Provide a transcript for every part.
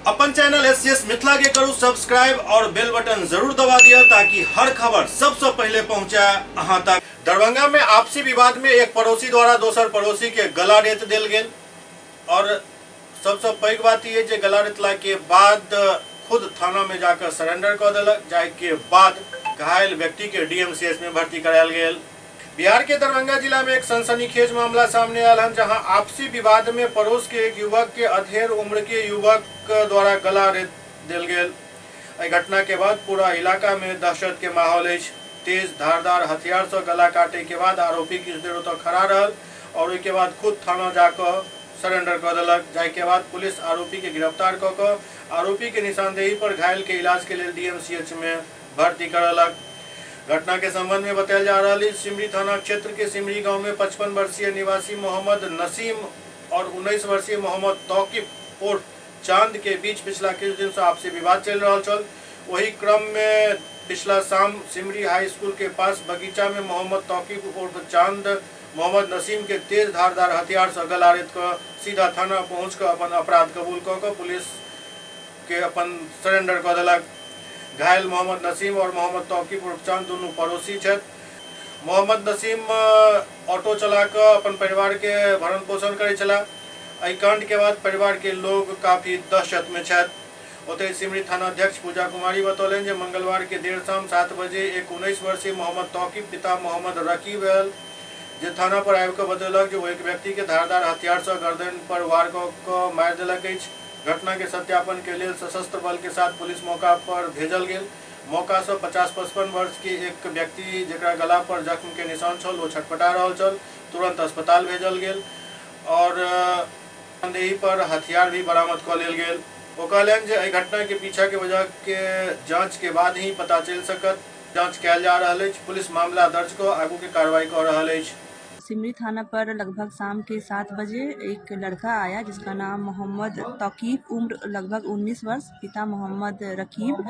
अपन channel SCS Mithila के करू सब्सक्राइब और बेल बटन जरूर दबा दिया ताकि हर खबर सबसे पहले पहुंचे अहां तक। दरभंगा में आपसी विवाद में एक पड़ोसी द्वारा दोसर पड़ोसी के गला रेत देल गेल और सबसे पैघ बात यह जे गला रेतला के बाद खुद थाना में जाकर सरेंडर कर देलक, जाय के बाद घायल व्यक्ति के डीएमसीएच में भर्ती करायल गेल। बिहार के दरभंगा जिला में एक सनसनीखेज मामला सामने आयल हन, जहां आपसी विवाद में पड़ोस के एक युवक के अधेड़ उम्र के युवक द्वारा गला रेत देल गेल। एहि घटना के बाद पूरा इलाका में दहशत के माहौल अछि। तेज धारदार हथियार से गला काटे के बाद आरोपी किछु देर ओतऽ खड़ा रहल और ओहि के बाद खुद थाना जाकऽ सरेंडर कऽ देलक, जाहि के बाद पुलिस आरोपी के गिरफ्तार कऽ कऽ आरोपी के निशानदेही पर घायल के इलाज के लेल डीएमसीएच में भर्ती करलक। घटना के संबंध में बतायल जा रहा है, सिमरी थाना क्षेत्र के सिमरी गांव में 55 वर्षीय निवासी मोहम्मद नसीम और 19 वर्षीय मोहम्मद तौकीफ उर्फ चांद के बीच पिछला किछु दिन से आपसी विवाद चल रहा छल। वही क्रम में पिछला शाम सिमरी हाई स्कूल के पास बगीचा में मोहम्मद तौकीफ उर्फ चांद मोहम्मद नसीम के तेज धारदार हथियार से गला रेत कऽ सीधा थाना पहुँच कऽ अपन अपराध कबूल कऽ कऽ पुलिस के अपन सरेंडर कऽ देलक। घायल मोहम्मद नसीम और मोहम्मद तौकीफ उर्फ चांद दुनू पड़ोसी छथि। मोहम्मद नसीम ऑटो चला कऽ अपन परिवार के भरण पोषण करै छलाह। एहि कांड के बाद परिवार के लोग काफी दहशत में छथि। ओतहि सिमरी थानाध्यक्ष पूजा कुमारी बतौलनि जे मंगलवार के देर शाम 7 बजे एक 19 वर्षीय मोहम्मद तौकीफ पिता मोहम्मद रकीब आयल, जे थाना पर आबि कऽ बतेलक जे ओ एक व्यक्ति के धारदार हथियार से गर्दन पर वार कऽ कऽ मारि देलक अछि। घटना के सत्यापन के लेल सशस्त्र बल के साथ पुलिस मौका पर भेजल गेल। मौका से 50-55 वर्ष के एक व्यक्ति जकरा गला पर जख्म के निशान छल ओ छटपटा रहल छल, तुरंत अस्पताल भेजल गेल और निशानदेही पर हथियार भी बरामद कऽ लेल गेल। ओ कहलनि जे एहि घटना के पीछा के वजह के जांच के बाद ही पता चलि सकत। जांच कयल जा रहल अछि। पुलिस मामला दर्ज कऽ आगू के कार्रवाई कऽ रहल अछि। सिमरी थाना पर लगभग शाम के 7 बजे एक लड़का आया जिसका नाम मोहम्मद तौकीफ, उम्र लगभग 19 वर्ष, पिता मोहम्मद रकीब,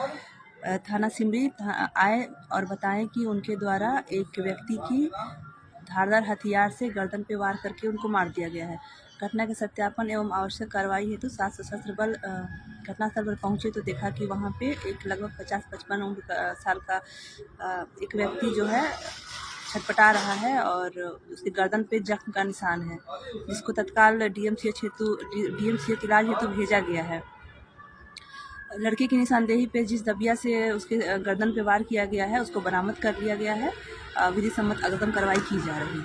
थाना सिमरी आए और बताएं कि उनके द्वारा एक व्यक्ति की धारदार हथियार से गर्दन पे वार करके उनको मार दिया गया है। घटना के सत्यापन एवं आवश्यक कार्रवाई हेतु सात सशस्त्र बल घटनास्थल पर पहुंचे तो देखा कि वहां पे एक लगभग 50-55 उम्र का साल का एक व्यक्ति जो है छटपटा रहा है और उसके गर्दन पे जख्म का निशान है, जिसको तत्काल डीएमसीएच हेतु डीएमसीएच इलाज हेतु भेजा गया है। लड़के की निशानदेही पे जिस दबिया से उसके गर्दन पे वार किया गया है उसको बरामद कर लिया गया है। विधि सम्मत अग्रिम कार्रवाई की जा रही है।